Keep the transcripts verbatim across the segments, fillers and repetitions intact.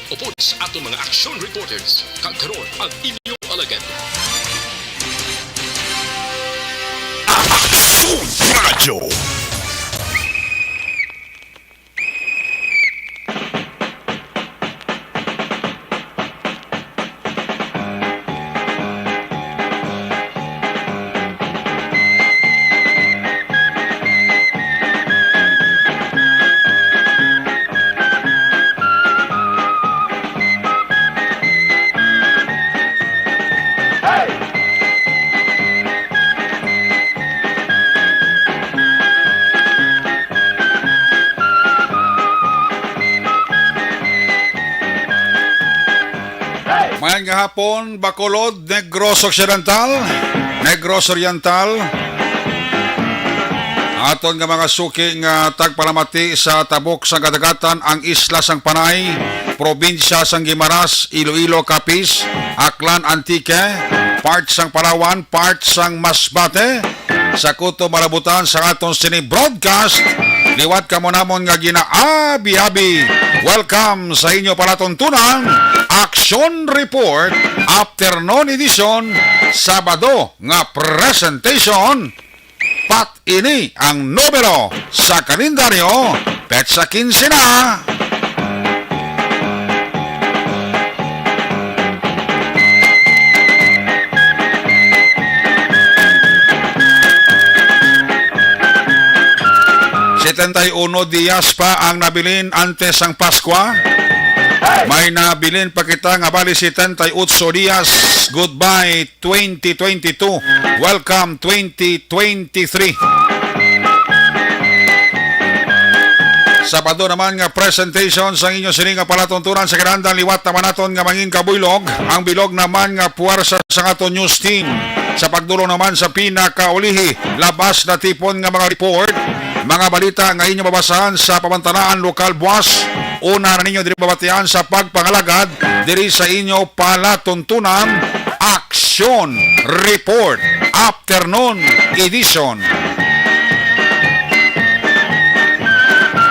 Upod sa aton mga action reporters, kag karon ang inyong alagad. Action Radio. Maayong gahapon, Bacolod, Negros Occidental, Negros Oriental. Aton nga mga suki nga tagpalamati sa tabok sang kadagatan, ang isla sang Panay, probinsya sang Guimaras, Iloilo, Capiz, Aklan, Antique, part sang Palawan, part sang Masbate, sa kuto malabutan sa aton sini broadcast. Liwat kamo namon nga ginaabi-abi. Welcome sa inyo palatuntunan, Action Report, Afternoon Edition, Sabado nga presentation. Pat ini ang numero sa kalendaryo, petsa quince na. Setenta y uno dias pa ang nabilin antes sang Paskwa. May nabilin pa kita nga bali setenta y ocho dias. Goodbye, twenty twenty-two. Welcome, twenty twenty-three. Sabado naman nga presentation sang inyo sini nga palatuntunan sa kinahanglan. Liwat naman naton nga mangin kabuylog ang bilog naman nga puwersa sang aton news team. Sa pagdulong naman sa pinakaulihi, labas na tipon nga mga report, mga balita nga inyo mabasahan sa pamantanaan lokal buwas. Una na ninyo diri mabatian sa pagpangalagad diri sa inyo palatuntunan, Action Report, Afternoon Edition.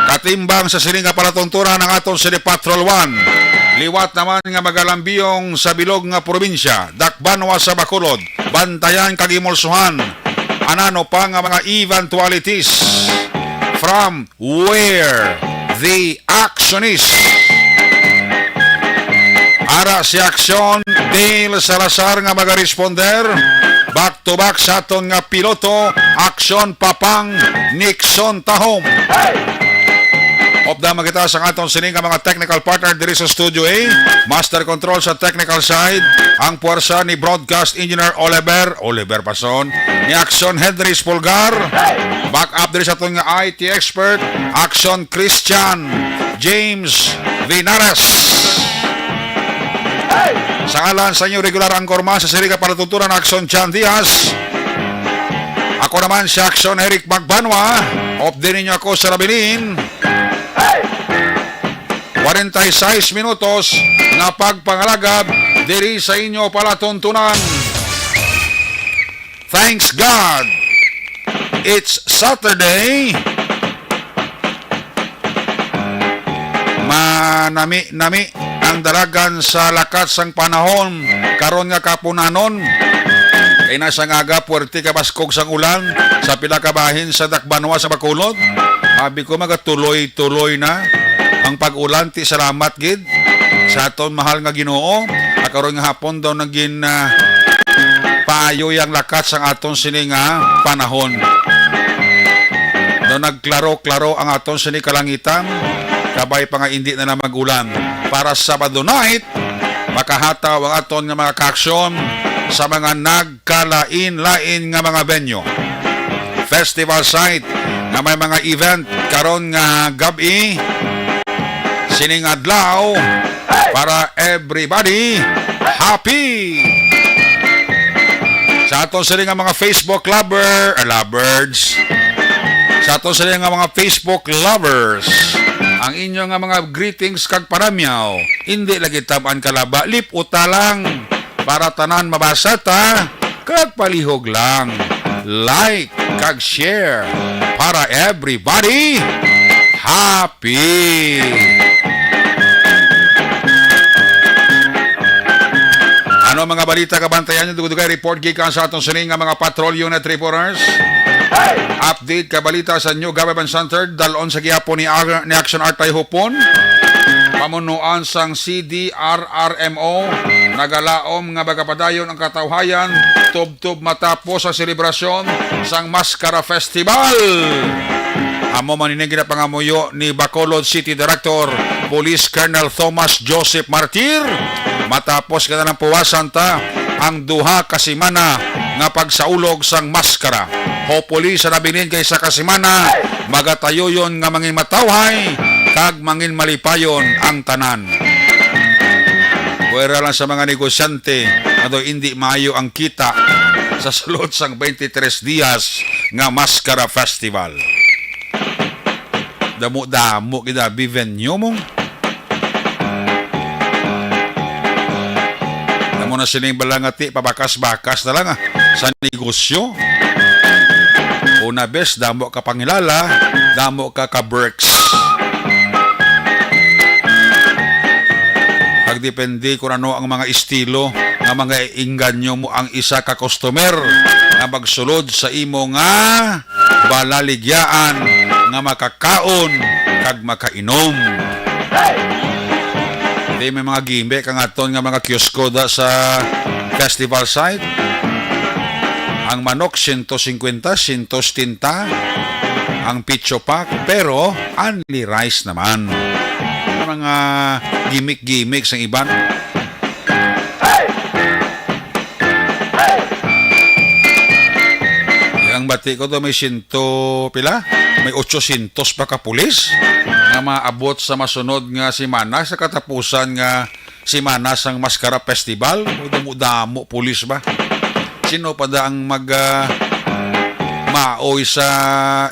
Katimbang sa sini nga palatuntunan ang aton sini Patrol One. Liwat naman nga magalambiyong sa bilog nga probinsya, dakbanwa sa Bacolod, bantayan kag himulsohan. Anano pa nga mga eventualities from where the action is. Ara si Action Dale Salazar nga magaresponder. Back to back sa aton nga piloto, Action Papang Nixon Tahom. Upda man kita sa aton sini nga mga technical partner diri sa Studio A. Master control sa technical side, ang puwersa ni Broadcast Engineer Oliver, Oliver Pason, ni Action Henry Spulgar. Back up diri sa aton nga I T expert, Action Christian James Vinares. Sa ngalan sa inyo regular anchorman sa sini nga palatuntunan, Action Chan Diaz. Ako naman si Action Eric Magbanwa. Updi ninyo ako sa nabilin. Kwarenta y seis minutos nga pagpangalagad diri sa inyo palatuntunan. Thanks God, it's Saturday. Manami-nami ang dalagan sa lakat sang panahon karon nga kahapunanon. Kay na sang aga, puwerte ka baskog sang ulan sa pila ka bahin sa dakbanwa sa Bacolod. Abi ko, magatuloy-tuloy na ang pag-ulan, ti salamat gid sa aton mahal nga Ginoo. Karon nga hapon daw nagin, ah, paayo ang lakat sang aton sini nga panahon. Daw nagklaro-klaro ang aton sini kalangitan, kabay pa nga indi na lang mag-ulan. Para sa Sabado night, makahataw ang aton nga mga kaaksyon sa mga nagkalain-lain nga mga venue. Festival site nga may mga event karon nga gab-i, sining adlaw, para everybody happy. Sa aton sini nga mga Facebook lover, ah, lovers. Sa aton sini nga mga Facebook lovers, ang inyo nga mga greetings kag panamyaw, hindi lagi tab-an kalaba, lip-uta lang para tanan mabasa ta, kag palihog lang. Like kag share para everybody happy. balita kabantayan, yung dugay report gikan sa atong sining nga mga patrol unit reporters. Update ka balita sa New Government Center, dalon sa gihapon ni, Ar- ni Action Artay Hupon. Pamunuan sang C D R R M O, nagalaom nga magapadayon ang katawhayan tubtob matapos ang selebrasyon sang Mascara Festival. Amo man ini ginapangamuyo ni Bacolod City Director Police Colonel Thomas Joseph Martir. Matapos ka na ng puwasan ta ang duha ka semana nga pagsaulog sang maskara. Hopefully, sa nabilin kay sa kasimana, magatayoyon nga mangin matawhay kag mangin malipayon ang tanan. Pwera lang sa mga negosyante nga daw hindi maayo ang kita sa sulod sang twenty-three dias nga Mascara Festival. Damo-damo gid abi venue mo. Amo na sining balangati, pabakas-bakas na lang, ah, sa negosyo. Una bes, damo ka pangilala, damo ka ka-berks. Pagdepende kung ano ang mga estilo nga mga inganyo mo ang isa ka customer nga magsulod sa imo nga balaligyaan nga makakaon kag makainom. Di may mga gimbe kang aton nga mga kiosko da sa festival site. Ang manok, sento singkwenta, sento setenta. Ang picho pack, pero only rice naman. Mga gimmick-gimmick sang iban. Ang bati ko to, may sento pila? May otsosyentos pa ka pulis nga maabot sa masunod nga semana, sa katapusan nga semana sang Mascara Festival. O, damo-damo pulis ba? Sino pa da ang mag, ah, maoy sa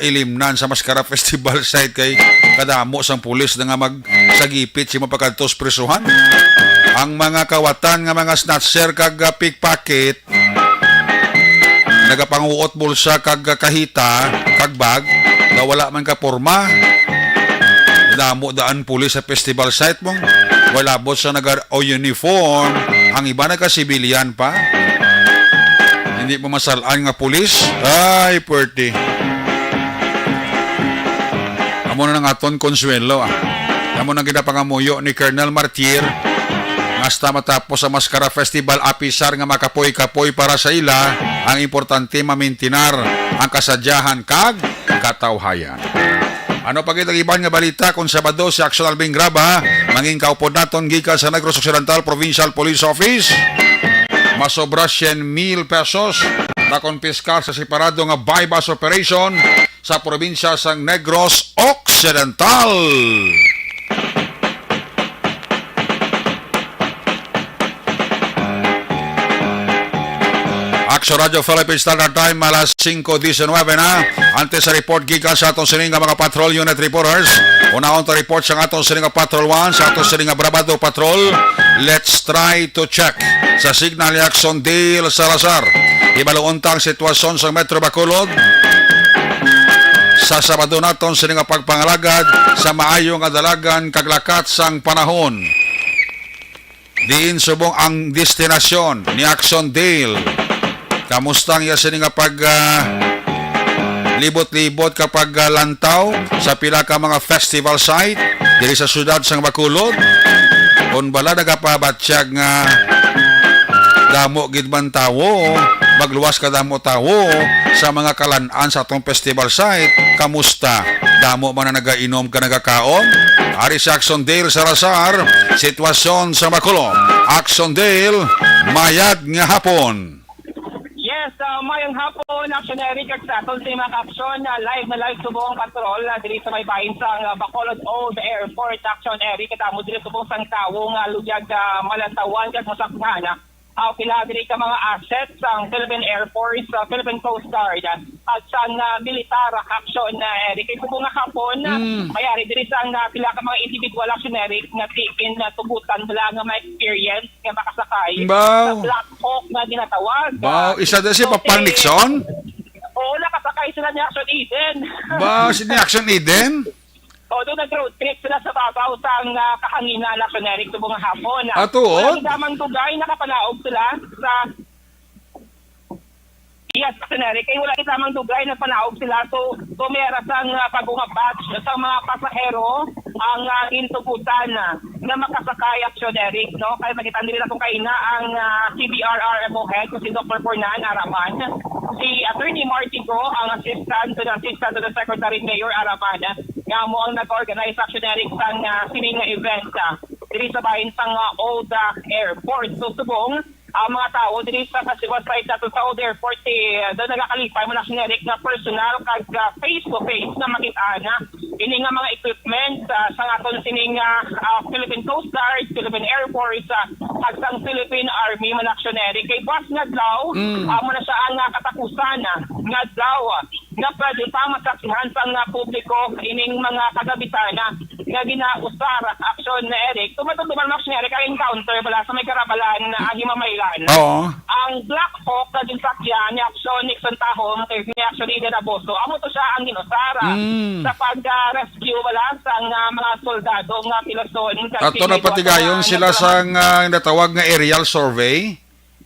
ilimnan sa Mascara Festival site kay kadamo sang pulis na nga magsagipit sa mga pagkadtos prisuhan? Ang mga kawatan nga mga snatcher kag, ah, pickpocket, nagapanguot bulsa kag kahita kag bag nga wala man ka porma. Damo daan pulis sa festival site mo. Wala bot sa naga-uniform. Ang iba nagka-civilian pa. Hindi mo masalaan nga pulis. Ay, pwerte. Amo na ang aton konsuelo, ah. Amo nang ginapangamuyo ni Colonel Martir. Hasta matapos ang Mascara Festival, apisar nga makapoy-kapoy para sa ila, ang importante mamintinar ang kasadyahan kag katawhayan. Ano pa gid ang iban nga balita kung Sabado si Action Alvin Graba, mangin kaupod naton gikan sa Negros Occidental Provincial Police Office? Masobra cien mil pesos na konpiskar sa separado nga buy-bust operation sa probinsya sang Negros Occidental. Action Radio Philippines Standard Time, alas singko diecinuebe na. Antes sa report gikan sa aton sining nga mga patrol unit reporters, unahon ta report sa aton sining nga Patrol One, sa aton sining nga Brabado Patrol. Let's try to check sa signal ni Action Dale Salazar. Hibaluon ta ang sitwasyon sa Metro Bacolod sa Sabado naton sini nga pagpangalagad sa maayo nga dalagan kag lakat sang panahon. Diin subong ang destinasyon ni Action Dale? Kamusta ang iya sini nga pag, ah, libot-libot kapag, ah, lantaw sa pila ka mga festival site diri sa siyudad sang Bacolod? Kon bala nagapabatyag nga damo gid man tawo, magluwas ka damo tawo sa mga kalan-an sa atong festival site, kamusta? Damo man na nagainom ka, nagakaon? Ari si Action Dale Salazar, sitwasyon sa Bacolod. Action Dale, mayad nga hapon. Yes, ah, mayong hapon, Action Eric, at sa aton sa mga ka-action, ah, live na live subong patrol, ah, diri sa may bahin sa, ah, Bacolod Old Airport, Action Eric, at amo diri subong sang tawo nga luyag, ah, malantawan kag masakhan, ah, ah, pila diri ka mga assets sang Philippine Air Force, ah, Philippine Coast Guard, ah, at sang, ah, militar, ah, Action, ah, Eric. Kay subong nga hapon, ah, Mm. mayari diri sang, ah, pila ka mga individual, Action Eric, nga tikin, ah, tugutan bala nga may experience nga makasakay Baw. sa Black Hawk nga ginatawag. Baw, isa na si So, Papang si Nixon? Oo, nakasakay sila ni Action Eden. Ba, si ni Action Eden? Although nag-road trip sila sa babaw sang, ah, kahanginan, Action Eric, subong nga hapon. Ato, wala oh. Gid lamang dugay nakapanaog sila sa Yes, Action Eric. Kay wala gid lamang dugay nagpanaog sila. So, so may ara sang, ah, bago nga batch sa mga pasahero ang, ah, gintugutan, ah, nga makasakay, Action Eric, no? Kay makita diri naton kaina ang, ah, C B R R M O head, si Doctor Fernan Araman, si Attorney Martigo, ang assistant to the, assistant to the Secretary Mayor Araman, nga amo ang nag-organize, Action Eric, sang, ah, sining nga event, ah, diri sa bahin sang, ah, Old, ah, Airport. So, subong ang mga tawo diri sa Festival Site nato sa Old Airport, eh, daw nagakalipay man, Action Eric, nga personal kag, ah, face to face na makit-an ini nga mga equipment, ah, sa aton sining, ah, ah, Philippine Coast Guard, Philippine Air Force, ah, kag sang Philippine Army man, Action Eric. Kay buas nga adlaw, Mm. amo na siya ang, ah, katapusan, ah, nga adlaw, ah, nga pwede pa masaksihan sang, ah, publiko ining mga kagabitan, ah, nga ginausar, Action Eric. Tumatod naman, Action Eric, ang encounter bala sa may Karabalan, ah, Himamaylan. Oo. Ang Black Hawk nga ginsakyan ni Action Nixon Tahom kag ni Action Eden Aboso, amo to siya ang ginusar, ah, Mm. sa pag-rescue bala sang, ah, mga soldado nga pilason. Kag Ato na patigayon sila sang, ah, natawag nga aerial survey.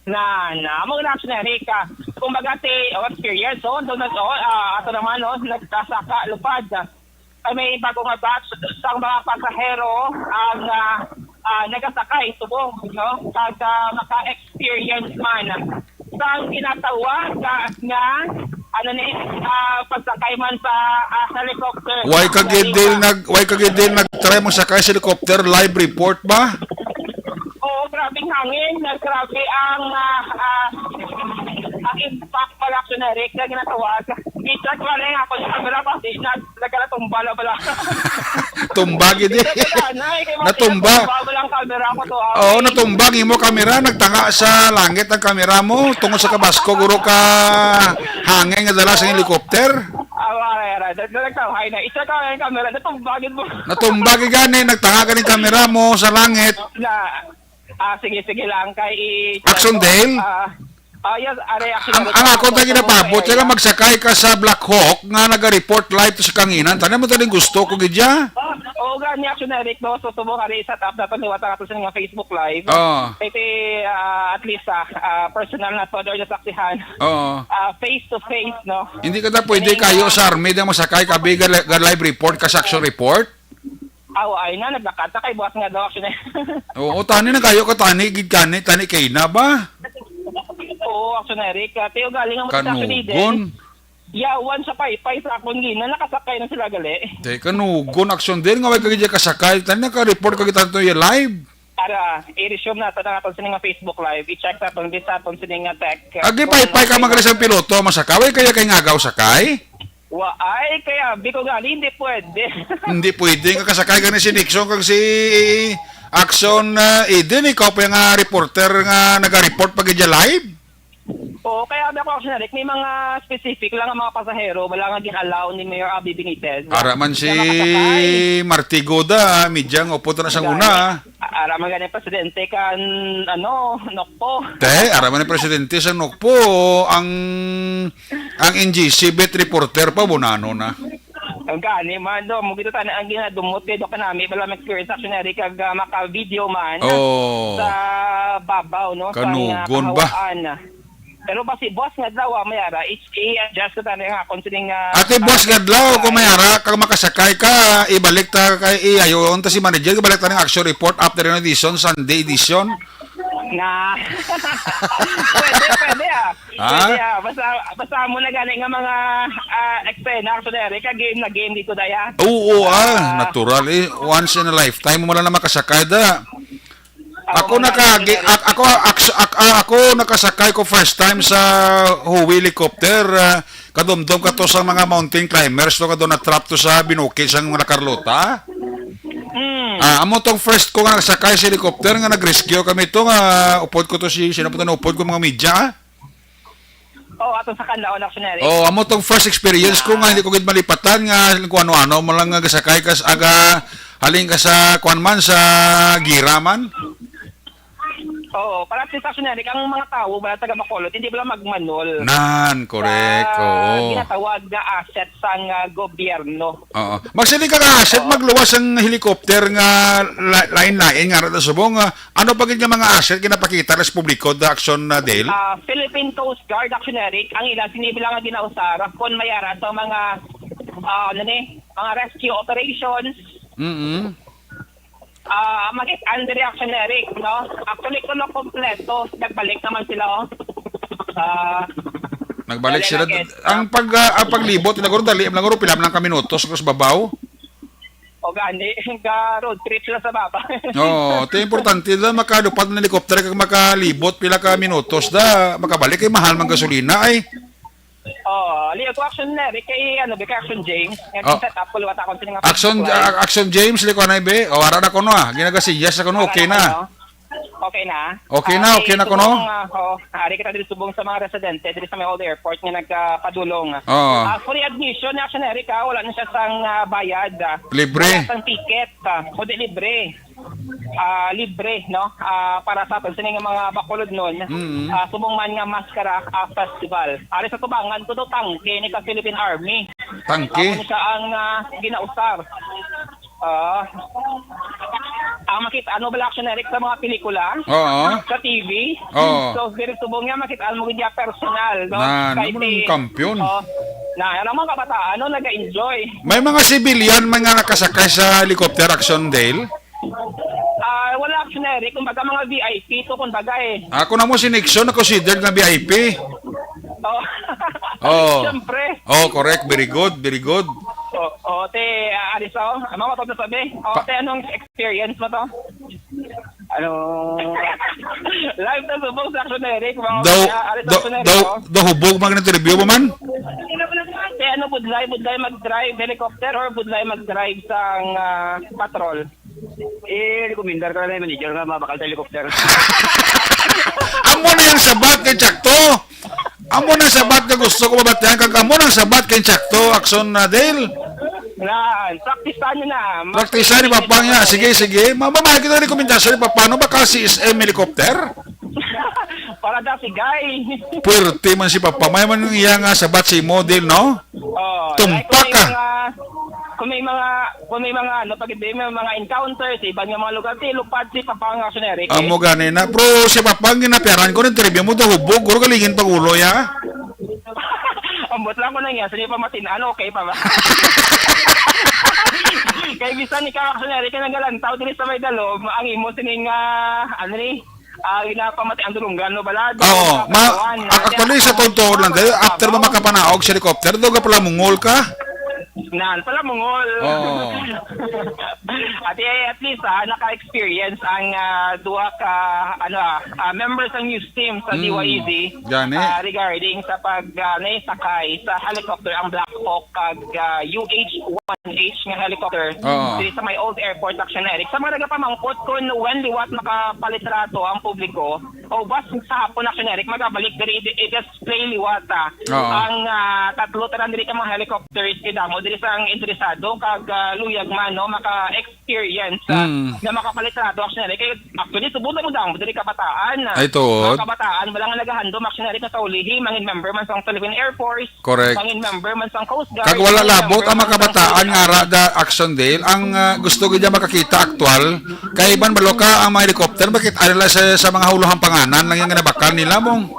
Na, na, amo na, Action Eric, ah. Kumbaga, ti, oh, experience, oh, doon na, oh, ah, ato naman, oh, nagkasaka, lupad, ah. Ay, may bago nga batch sang mga pasahero ang, ah, ah, nagasakay subong, no? Kag, ah, maka-experience man sang ginatawag, ah, nga, ano ni, ah, pagsakay man sa, ah, helicopter. Why ka gid, Dil, nag, why ka gid, Dil, nag-try mo sakay sa helicopter? Live report ba? Oo, grabing hangin. Grabe ang, ah, ah, ang impact pala, Action Eric, na ginatawag. Kita ko lang ako sa camera, pati na, nagkalatumba na pala. Tumba gid eh. Kita ko na, eh, kay Natumba. Natumba pala ang camera ko to, ah. Oo, natumba ang imo camera, nagtanga sa langit ang camera mo, tungod sa kabasko, guro ka hangin nga dala sa helicopter. Ah, wala, wala. Nag-, nagtawhay na. I-check ko ang camera, natumba gid mo. Natumba gid gani, nagtanga gani ang camera mo sa langit. Na, ah, sige, sige lang. Kay i- Action Dale? Ah, ah, yes, are, Action Ang, Dale. Ang ako ta ginapabot, Ayan. Sila magsakay ka sa Black Hawk nga naga-report live to sa kanginan. Tanan mo taning gusto ko gid ya. Oo, gani, Action Eric, no? So, subong ari, i-set up nato liwat ang ato sa mga Facebook Live. Oo. Iti, ah, at least, ah, ah, personal na to, or nasaksihan. Oo. Ah, face to face, no? Hindi ka ta pwede Meaning, kayo ah, sa army na masakay ka, abi, ga, ga live report, ka sa action report? Aw, ay na, naglakad ta kay buas nga daw, Action Eric. Oo, tani na kayo ka, tani, gid kani, tani kay na ba? Oo, Action Eric, ah, tiyo galing ang mga Action Eden. Kanugon. Yawan sa paypay sa akon gina, nakasakay na sila gali. Te, kanugon, Action Eden, nga way ka gid kasakay. Tani, naka-report ka kita to yung live. Ara, i-resume nato na aton sini nga Facebook Live. I-check naton, bis naton sini nga tech. Agi, kung paypay ka, ano magalis ang piloto, masakaway kaya kay ngagaw sakay? Wa, ay, kaya, bi ko gani, hindi pwede. Hindi pwede nga kasakay gani si Nixon kag si Action, ah, Eden, ikaw pa yung, ah, reporter nga naga-report pag live? Oo, kaya abi ako, Action Eric, may mga specific lang ang mga pasahero, wala nga gin-allow ni Mayor Abby Benitez. Ara man si Nga makasakay. Martigoda, ah, media nga upod na sang Gani. Una. A-, ara man gani presidente kan, ano, Nokpo. Te, ara man ni presidente sa Nokpo, ang, ang N G C bet reporter pa, bunano na. Ang gani man, do, mo gito tanan ang ginadumot kay do kanami, wala may experience, Action Eric, kag, ah, maka-video man Oh. sa babaw, no, sa, ah, Kanugon ba? Kahawaan. Pero basi, buas nga adlaw, ah, may ara, i-, i-adjust ko tani nga akon sining, ah, Ate, buas nga adlaw, kung may ara, kag makasakay ka, ibalik ta kay, i-, ayo, unta si manager, ibalik ta ng action report after yung edition, Sunday edition. Na. Pwede, pwede, ah. Ha? Pwede, ah. Basta, basta mo na gani nga mga, ah, eksena, Action Eric, ka game na game dito, daya. Oo, ah, Ah. natural, eh. Once in a lifetime mo lang na makasakay, da. Ako Ako mga naka-, kaibigan, ak-, ako, ak-, ak-, ah, ako nakasakay ko first time sa Huwi helicopter, ah, kadumdom ka to sa mga mountain climbers to, kadto na-trap to sa binuki sang La Carlota. Mm. Ah, amo tong first ko nga nakasakay sa helicopter nga nag-rescue kami to, nga upod ko to si, sino po to na upod ko, mga media? Oh, ato sa Canlaon, Action Eric. Oh, amo tong first experience ko nga Ah. hindi ko gid malipatan nga kung ano-ano mo lang nga gasakay ka sa aga, halin ka sa kuan man, sa gira man. Oo, para at least, Action Eric, ang mga tawo, mga taga Bacolod, hindi bala magmanol Nan, correct. sa Oo. ginatawag na asset sang, ah, gobyerno. Oo. Magsili ka ka asset, Oo. magluwas ang helicopter nga la-, lain-lain nga ra subong, ah, ano pa gid nga mga asset ginapakita sa publiko, the Action, ah, Dale? Ah, Philippine Coast Guard, Action Eric, ang ila sini bala nga ginausar kon may ara sa mga, ah, ano ni, mga rescue operations. Mm-mm. Ah, makit-an diri, Action Eric, no? Actually, kuno kompleto. Nagbalik naman sila, oh. Ah, Nagbalik dali sila. na, guys. Ang pag, ah, ang paglibot, naguro dali, naguro pila lang ka minutos, cross babaw. O gani, ga road trip sila sa baba. Oo, ito importante da, makalupad ng helicopter kag makalibot, pila ka minutos da, makabalik kay mahal mang gasolina ay. Oh, liya ko, Action Eric, kay ano, kay Action James. Nga Oh. set up ko liwat akong sining nga Action, Facebook Live. ah, Action James, liko na ibe. O, ara na kuno, ah. Ginagasiya sa kuno, Ara okay na na. kuno. Okay na? Okay na, Ah, okay na okay, kuno? subong, ah, oh, ari kita diri subong sa mga residente diri sa may old airport nga nagkapadulong. Oo. Ah, free admission ni Action Eric, ah. Wala na siya sang, ah, bayad, ah. Libre. Wala sang ticket, ah. Kundi libre. Ah, libre, no? Ah, para sa aton sini nga mga Bacolodnon. Mm. Ah, subong man nga Maskara, ah, Festival. Ari sa tubangan ko to, tangke ni ka Philippine Army. Tangke? Amo ni siya ang, ah, ginausar. Ah, ang makita, ano bala, Action Eric, sa mga pelikula? Oo. Sa T V? Oo. So, diri subong nga, makita mo gid niya personal, no? Na, Kay naman ang si kampiyon. Oh, na, ang mga kabataan, no, nag-enjoy. May mga civilian, may nga nakasakay sa helicopter, Action Dale? Ah, wala, Action Eric. Kumbaga, mga V I P to, kumbaga, eh. Ako na mo si Nixon, na considered na V I P. Oh. Oh. Siyempre. Oh, correct. Very good, very good. Oh, oh, te, ah, Aris, oh. Ano mo to sabi? Oh, Pa- te, anong experience mo to? Ano? Live na subong sa Action Eric, mga Daw, kaya, Aris, daw, Action Eric, daw, oh. daw hubog mag-interview mo man? Te, ano, budlay, budlay mag-drive helicopter or budlay mag-drive sang, ah, patrol? Eh, rekomendar ka na yung manager nga mabakal sa helicopter. Amo na yung sabat kay Chakto. Amo na sabat nga gusto ko mabatian kag amo na sabat kay Chakto, Action na, Dale. Yan, praktisan nyo na. Praktisan ni Papa niya. Sige, sige. Mababay kita rekomendasyon ni Papa. Ano ba ka C S M helicopter? Para daw si Guy. Puwerte man si Papa. May man yung iya nga sabat si model, no? Oh, Tumpak like, kung may ka. mga, kung may mga, kung may mga, ano, pag may mga encounters, iban nga mga lugar, ti, lupad si Papa nga Action Eric, eh. Amo gani na. Pero si Papa, ang ginapiaran ko, interview mo, daw hubog, guro galingin pag ulo, ya. Ambot lang ko na niya, sa niya pa matin-, ano, okay pa ba? Kay bisan ikaw, Action Eric, ka nagalantaw, dili sa may dalo, ang imo sining, ah, ano ni, ah, ginapamati ang dulunggan, no, bala? Oo, ma-, Katawan, actually, sa ah, totoo lang, dahil after mo ah, makapanaog sa helicopter, daw ka pala mungol ka. Nan, pala mungol. Oo. At, eh, at least, ah, naka-experience ang, ah, duha ka, ano, ah, ah, members ng news team sa Mm. D Y E Z, Gani. ah, regarding sa pag, ah, naisakay sa helicopter ang Black Hawk kag, ah, U H one H nga helicopter Oo. diri sa may old airport, Action Eric. Sa mga nagapamangkot kung when liwat makapalitrato ang publiko, o bas sa hapon, Action Eric, magabalik diri i-, i-display liwat, ah, Oo. ang, ah, tatlo tanan diri ka mga helicopters kay damo diri sa ang interesado kag, ah, luyag man, no, maka-experience, ah, Mm. nga makapalitrato, Action Eric. Kay actually, subong na mo damo diri kabataan, ah. Ay, tuod. Mga kabataan, wala nga nagahandom, Action Eric, nga kaulihi, mangin member man sa Philippine Air Force, Correct. Mangin member man sang Coast Guard, Kag wala mangin labot member ang mga man sang kabataan Coast nga Guard. ara da Action Dale, ang, ah, gusto gid niya makakita aktual, kay iban balo ka ang mga helicopter, makita nila sa, sa mga huluhang panganan lang yung nabakal nila, mong.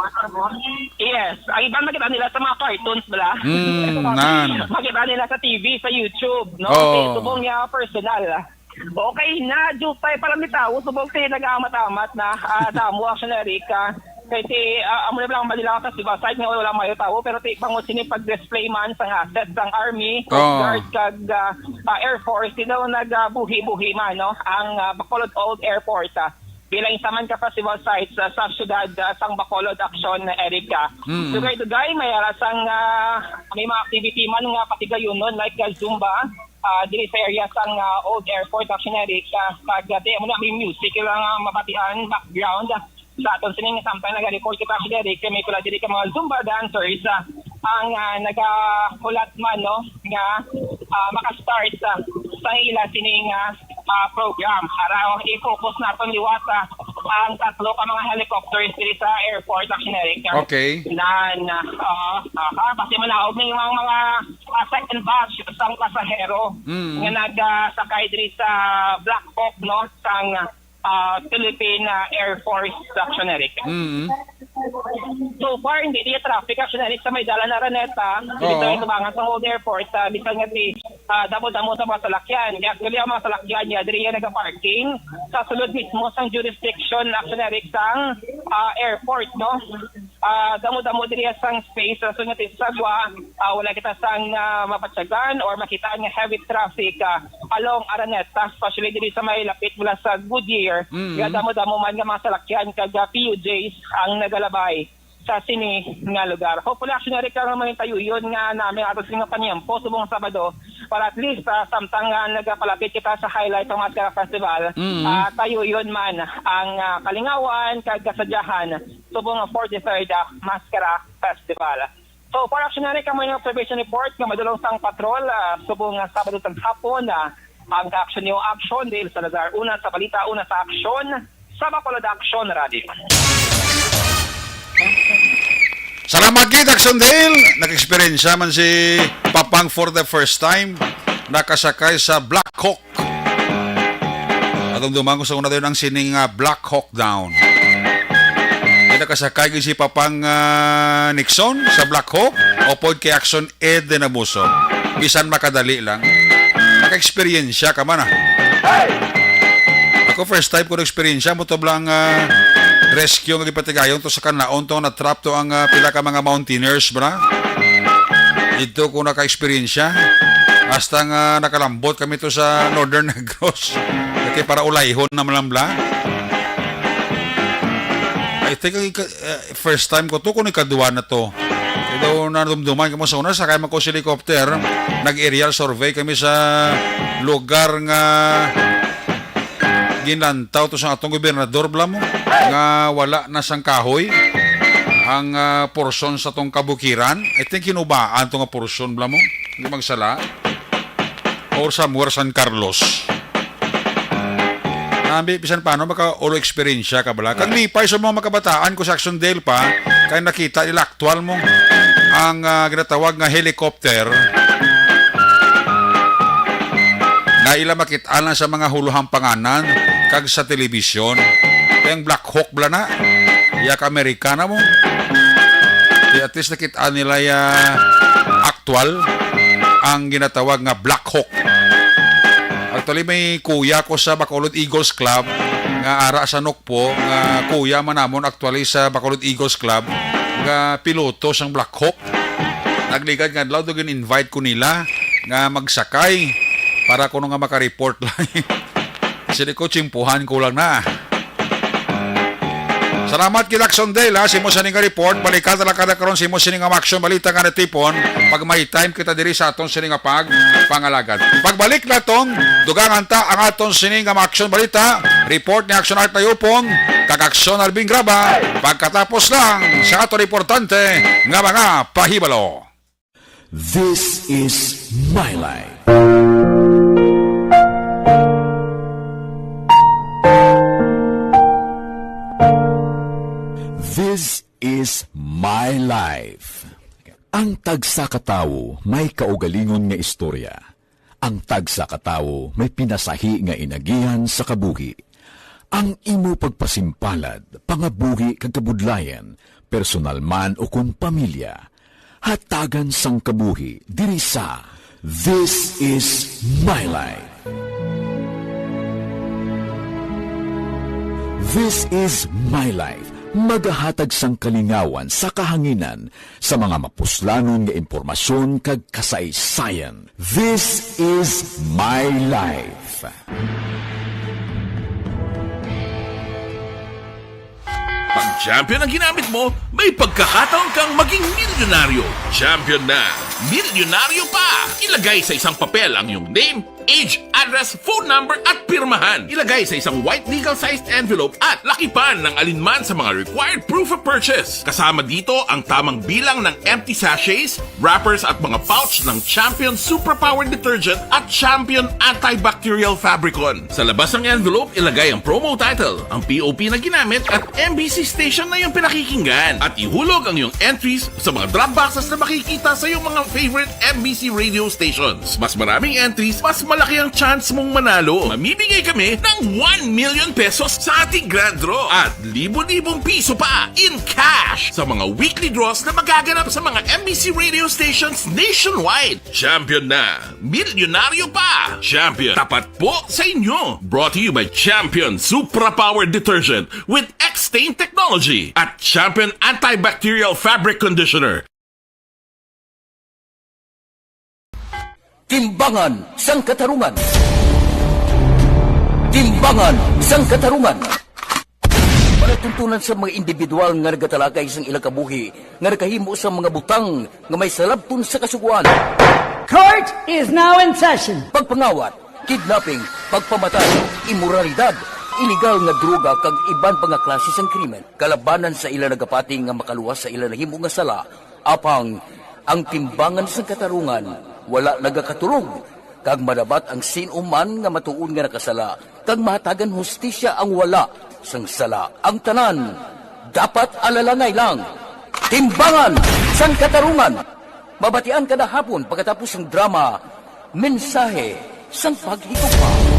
Yes, ang iban makita nila sa mga cartoons, bala. Hmm, nan. Makita nila sa T V, sa YouTube, no? Oo. Kasi subong niya personal, ah. Okay na, Jupay, para may tao, subong ti nag-aamat-amat na, ah, damo, Action Eric, ah. Kay ti, ah, amo na lang Manila Festival site nga wala mayo tao, pero ti bangod sini pag-display man sang asset sang Army, Coast Oo. Guard, kag, ah, ah, Air Force, ti daw nagabuhi-buhi man, no? Ang, ah, Bacolod Old Airport, ah, bilang isa man ka festival site sa, sa syudad, ah, sang Bacolod, Action Eric, ah. Mm. Dugay-dugay, may ara sang, ah, may mga activity man nga patigayunon, like, ah, Zumba, ah, diri sa area sang, ah, old airport, Action Eric, ah, kag, ah, di mo na may music lang ang mabatian, background. Sa aton sining samtang nag-report kita, Action Eric, may pila diri ka mga Zumba dancers, ah, ang, ah, nagahulat man, no, nga, ah, maka-start, ah, sa ila sining, ah, ah, program. Ara, oh, i-focus naton liwat, ah, ang tatlo ka mga helicopters diri sa airport, Action Eric. Okay. Nan, ah, ah, ah, basi manaog na yung mga, mga, ah, second batch sang pasahero Mm. nga nagsakay diri sa Black Hawk, no, sang, ah, Philippine, ah, Air Force, Action Eric. Mm. So far, hindi diya traffic, Action Eric, sa may dalan na Araneta, diri sa Oo. may tubangan sa Hold Airport, ah, bisan nga si ah, damo-damo sa mga salakyan. Kaya actually, ang mga salakyan niya, diri yan nagka-parking sa sulod mismo sang jurisdiction, Action Eric, sang, ah, airport, no? Ah, damo-damo diri sang space, rason nga ti sagwa, ah, wala kita sang, ah, mapatyagan or makita nga heavy traffic, ah, along Araneta, especially diri sa may lapit mula sa Goodyear. Mm. Kaya damo-damo man nga mga salakyan kag, ah, P U Js ang nagalabay sa sini nga lugar. Hopefully, Action Eric, karon may tayuyon nga nami ato sa mga panyempo subong Sabado para at least, ah, samtang nga nagapalapit kita sa highlight ng Mascara Festival, Mm. ah, tayuyon man ang, ah, kalingawan kag kasadyahan subong ang forty-third, ah, Mascara Festival. So, para, Action Eric, kamo yung observation report nga madulong sang patrol, ah, subong nga Sabado sang hapon, ah, ang Action New Action, Dale Salazar, una sa balita, una sa aksyon, sa Bacolod Action Radio. Salamat gid, Action Dale. Nag-eksperyensya man si Papang for the first time. Nakasakay sa Black Hawk. Atong dumang sa una dayon ang sining, ah, Black Hawk Down. Kaya nakasakay gid si Papang, ah, Nixon sa Black Hawk. Upod kay Action Ed din abuso. Bisan makadali lang. Naka-eksperyensya ka man, ah. Ako, first time ko na-eksperyensya mo to blang, ah, rescue nga gipatigayon to sa Kanlaon to, na-trap to ang, ah, pila ka mga mountaineers, bra. Dito ko naka-eksperyensya. Hasta nga nakalambot kami to sa Northern Negros. Kay para ulayhon naman lang, bla. I think ang ika-, eh, first time ko to, kung ikadua na to. Pero nadumduman kamo sa una, sakay man ko sa helicopter, nag-aerial survey kami sa lugar nga ginlantaw to sa atong gobernador, bla mo, nga wala na sang kahoy ang, ah, porsyon sa tong kabukiran. I think Hinubaan to nga porsyon, bla mo. Hindi magsala. Or somewhere San Carlos. Nami, bisan paano, maka-olo eksperyensya ka bala. Kag lipay sa mga makabataan ko sa Action Dale pa, kay nakita nila aktual mo ang, ah, ginatawag nga helicopter na ila makit-an lang sa mga huluhang panganan kag sa telebisyon. Kay ang Black Hawk bala na, yak Amerikana mo. Kaya at least nakit-an nila ya aktual ang ginatawag nga Black Hawk. Actually, may kuya ko sa Bacolod Eagles Club nga ara sa Nukpo, nga kuya man namon actually sa Bacolod Eagles Club, nga piloto sang Black Hawk. Nagligad nga adlaw, do gin-invite ko nila nga magsakay para kuno nga maka-report lang. Sini ko, tsimpuhan ko lang na. Salamat kay Lacson Dale, ha, sa imo sini nga report. Balikan na lang kada karon sa imo sini nga mga aksyon balita nga natipon. Pag may time kita diri sa aton sini nga pag pangalagad. Pagbalik naton, dugangan ta ang aton sini nga mga aksyon balita. Report ni Action Art Tayupong, kag Aksyon Alvin Graba. Pagkatapos lang sa aton importante nga mga pahibalo. This is my life. This is my life. Ang tagsa ka tawo may kaugalingon nga istorya. Ang tagsa ka tawo may pinasahi nga inagihan sa kabuhi. Ang imo pagpasimpalad, pangabuhi kag kabudlayan, personal man o kon pamilya, hatagan sang kabuhi diri sa This Is My Life. This Is My Life, magahatag sang kalingawan sa kahanginan sa mga mapuslanon nga impormasyon kag kasaysayan. This is my life. Pag champion ang ginamit mo, may pagkakataon kang maging milyonaryo. Champion na, milyonaryo pa! Ilagay sa isang papel ang iyong name, age, address, phone number, at pirmahan. Ilagay sa isang white legal-sized envelope at lakipan ng alinman sa mga required proof of purchase. Kasama dito ang tamang bilang ng empty sachets, wrappers, at mga pouch ng Champion Suprapower Detergent at Champion Antibacterial Fabricon. Sa labas ng envelope, ilagay ang promo title, ang P O P na ginamit, at M B C station na iyong pinakikinggan. At ihulog ang iyong entries sa mga drop boxes na makikita sa iyong mga favorite M B C radio stations. Mas maraming entries, mas malaki ang chance mong manalo. Mamimigay kami ng one million pesos sa ating grand draw at libo-libong piso pa in cash sa mga weekly draws na magaganap sa mga M B C radio stations nationwide. Champion na! Milyonaryo pa! Champion, tapat po sa inyo! Brought to you by Champion Supra Power Detergent with X-Stain Technology at Champion Antibacterial Fabric Conditioner. Timbangan sang Katarungan. Timbangan sang Katarungan. Palatuntunan sa mga individual nga nagatalakay sang ilang kabuhi nga nakahimo sa mga butang nga may salabton sa Kasugoan. Court is now in session. Pagpangawat, kidnapping, pagpamatay, imoralidad, iligal nga droga kag iban pa nga klase sang krimen kalabanan sa ila nagapati nga makaluwas sa ila nahimo nga sala. Apang ang Timbangan sang Katarungan wala nagakatulog, kag madabat ang sin-o man nga matuod nga nakasala, kag mahatagan hustisya ang wala sang sala. Ang tanan dapat alalangay lang. Timbangan sang Katarungan, mabatian kada hapon pagkatapos sang drama, Mensahe sang Paghigugma.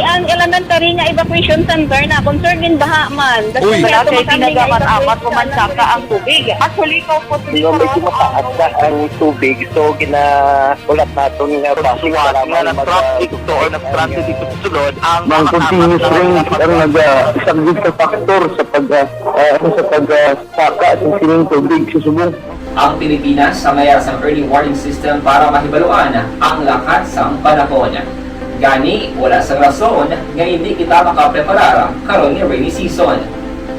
Ang elementary nga evacuation center na concerned in baha man. Uy. Wala kay tinaga man amat ko man saka ang tubig. Actually, ko po. Di ba medyo mataas na ang tubig? So, ginahulat naton nga basi nga nag-transit to or nag-transit ito sa sulod ang mga continuous rain ang nag-isagid sa factor sa pag, ah, ah, ano, sa pag, ah, saka sa sining tubig sa subong. Ang Pilipinas sa mayar sang early warning system para mahibaluan ang lakat sang panahon. Gani, wala sang rason nga hindi kita makapreparar karon nga rainy season.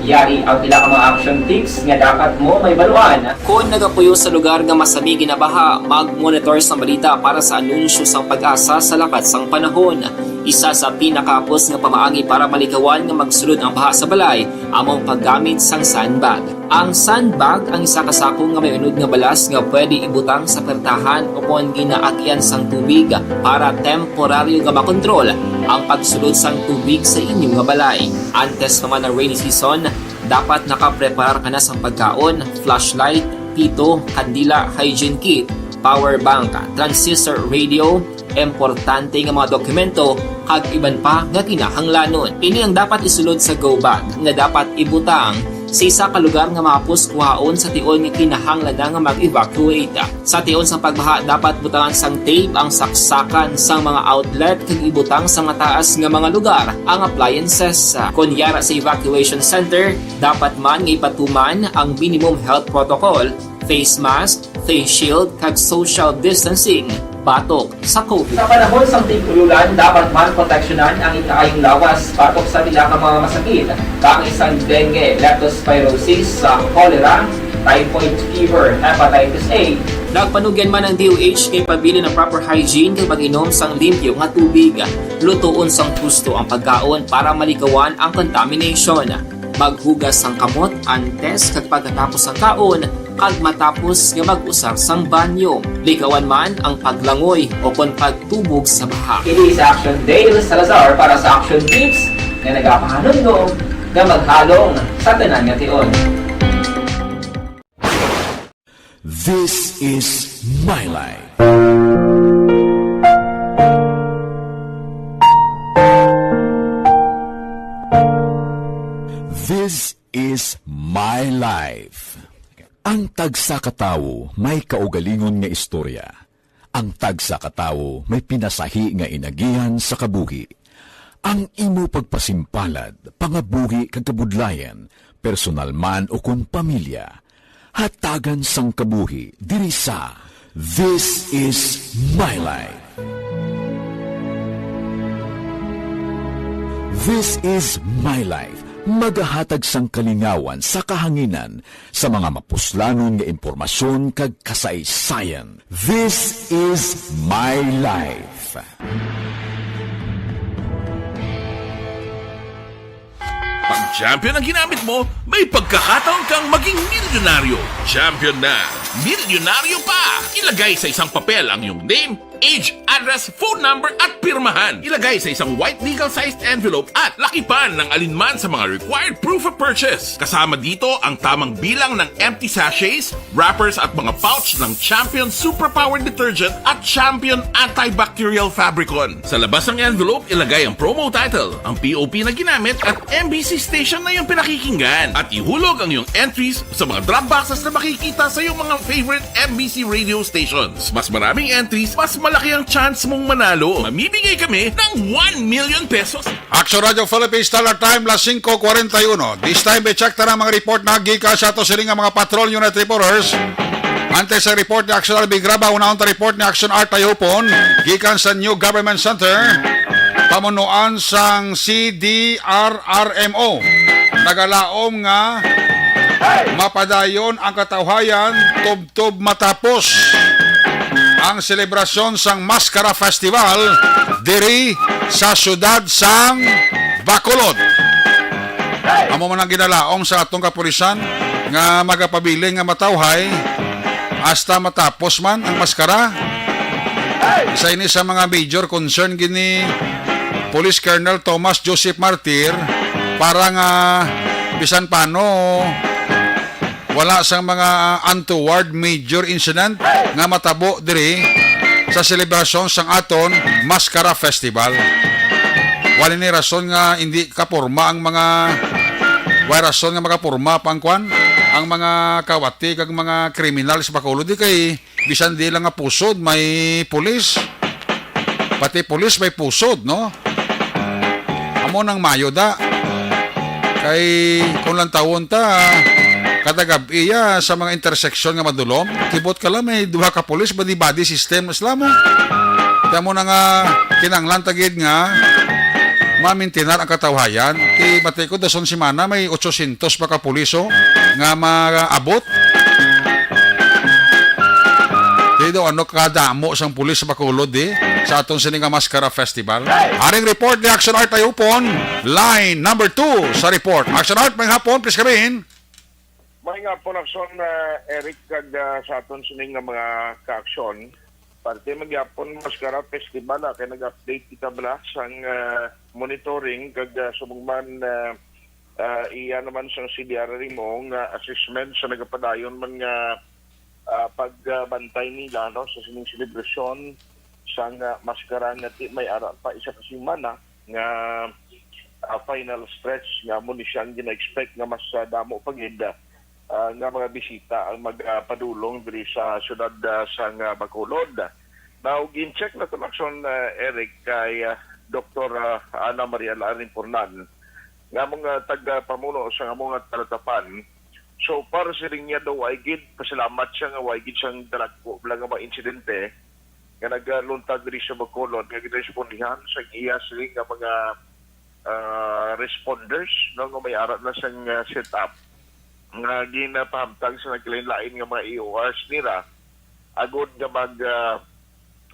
Yari ang pila ka mga action tips nga dapat mo mahibaluan. Kon nagapuyo sa lugar nga masami ginabaha, mag-monitor sang balita para sa anunsyo sang PAGASA sa lakat sang panahon. Isa sa pinakahapos nga pamaagi para malikawan nga magsulod ang baha sa balay amo ang paggamit sang sandbag. Ang sandbag ang isa ka sako nga may unod nga balas nga pwede ibutang sa pertahan o kon ginaagyan sang tubig para temporaryo nga makontrol ang pagsulod sang tubig sa inyo nga balay. Antes pa man ang rainy season, dapat nakapreparar ka na sang pagkaon, flashlight, pito, kandila, hygiene kit, power bank, transistor radio, importante nga mga dokumento, kag iban pa nga kinahanglanon. Ini ang dapat isulod sa go bag nga dapat ibutang sa isa ka lugar nga mahapos kuhaon sa tion nga kinahanglan na nga mag-evacuate. Sa tion sang pagbaha, dapat butangan sang tape ang saksakan sang mga outlet kag ibutang sa mataas nga mga lugar ang appliances. Kon yara sa evacuation center, dapat man nga ipatuman ang minimum health protocol, face mask, face shield, kag social distancing batok sa COVID. Sa panahon sang tig-ulan, dapat man proteksyonan ang ikaayong lawas batok sa pila ka mga masakit, kaangay sang dengue, leptospirosis, sa cholera, typhoid fever, hepatitis A. Nagpanugyan man ang D O H nga ipabilin ang proper hygiene kag mag-inom sang limpyo nga tubig. Lutoon sang husto ang pagkaon para malikawan ang contamination. Maghugas sang kamot antes kag pagkatapos sang kaon, kag matapos nga mag-usar sang banyo. Likawan man ang paglangoy o kon pagtubog sa baha. Ini si Action Dale Salazar para sa Action Tips nga nagapahanumdom nga maghalong sa tanan nga tion. This is my life. This is my life. Ang tagsa ka tawo may kaugalingon nga istorya. Ang tagsa ka tawo may pinasahi nga inagihan sa kabuhi. Ang imo pagpasimpalad, pangabuhi kag kabudlayan, personal man o kon pamilya, hatagan sang kabuhi diri sa This Is My Life. This Is My Life, Magahatag sang kalingawan sa kahanginan sa mga mapuslanon nga impormasyon kag kasaysayan. This is My Life. Pag champion ang ginamit mo, may pagkakataon kang maging milyonaryo. Champion na, milyonaryo pa! Ilagay sa isang papel ang iyong name, age, address, phone number, at pirmahan. Ilagay sa isang white legal-sized envelope at lakipan ng alinman sa mga required proof of purchase. Kasama dito ang tamang bilang ng empty sachets, wrappers, at mga pouch ng Champion Superpower Detergent at Champion Antibacterial Fabricon. Sa labas ng envelope, ilagay ang promo title, ang P O P na ginamit, at M B C station na iyong pinakikinggan. At ihulog ang iyong entries sa mga drop boxes na makikita sa iyong mga favorite M B C radio stations. Mas maraming entries, mas malaki ang chance mong manalo. Mamimigay kami ng one million pesos. Action Radio Philippines, Standard Time, las singko kwarenta y uno. This time, i-check ta ang mga report na gikan sa ato sini nga mga patrol unit reporters. Antes sa report ni Action Alvin Graba, unahon ta report ni Action Art Tayupon, gikan sa New Government Center, pamunuan sang C D R R M O. Nagalaom nga mapadayon ang katawhayan tubtob matapos ang selebrasyon sang Maskara Festival diri sa siyudad sang Bacolod. Amo man ang ginalaom sa atong kapulisan nga magapabilin nga matawhay hasta matapos man ang maskara. Isa ini sa mga major concern gid ni Police Colonel Thomas Joseph Martir para nga bisan pano wala sang mga untoward major incident nga matabo diri sa selebrasyon sang aton Maskara Festival. Wala ni rason nga hindi kaporma ang mga, wala rason nga makaporma pa ang kwan, ang mga kawati kag mga kriminal sa Bacolod, di kay bisan di lang nga pusod may pulis. Pati pulis may pusod, no? Amo nang mayo da. Kay kung lantawon ta, kada gab-i ya sa mga intersection nga madulom, kibot ka lang may duha ka pulis, body-body system na sila mo. Kaya mo na nga kinanglan ta gid nga mamintinar ang katawhayan. Kay bati ko, dason semana may otsosyentos pa ka pulis, oh, nga maabot. Di daw ano kadamo sang pulis sa Bacolod, eh, sa aton sini nga Maskara Festival. Aring report ni Action Art Ayupon, line number two sa report. Action Art, may hapon, please come in. May nga po, Action, ah, Eric, kag, ah, sa aton sini nga mga ka-action. Parte magyapon Maskara Festival, ah, kay nag-update kita bala sang, ah, monitoring kag, ah, subong man, ah, ah, iya naman sang C D R R M O nga assessment sa nagapadayon man nga, ah, pagbantay nila, no, sa sining selebrasyon sang, ah, maskara nga ti may ara pa isa ka semana nga, ah, final stretch nga amo ni siya ang gina-expect nga mas, ah, damo pa gid, ah, nga mga bisita ang magapadulong diri sa siyudad, ah, sang, ah, Bacolod. Now, gin-check na to, Action, ah, Eric, kay, ah, Doktor, ah, Ana Maria Larin Pornan, nga mga tagapamuno sa among talatapan. So far, siling niya daw ay gid, pasalamat siya nga way gid siyang dalagko lang nga mga insidente nga nagaluntad diri sa Bacolod nga ginrespondihan sa iya siling nga mga, ah, responders, no, nga may ara na sang, ah, setup nga ginapahamtang sa nagkalain-lain nga mga E O Rs nira agod nga mag, ah,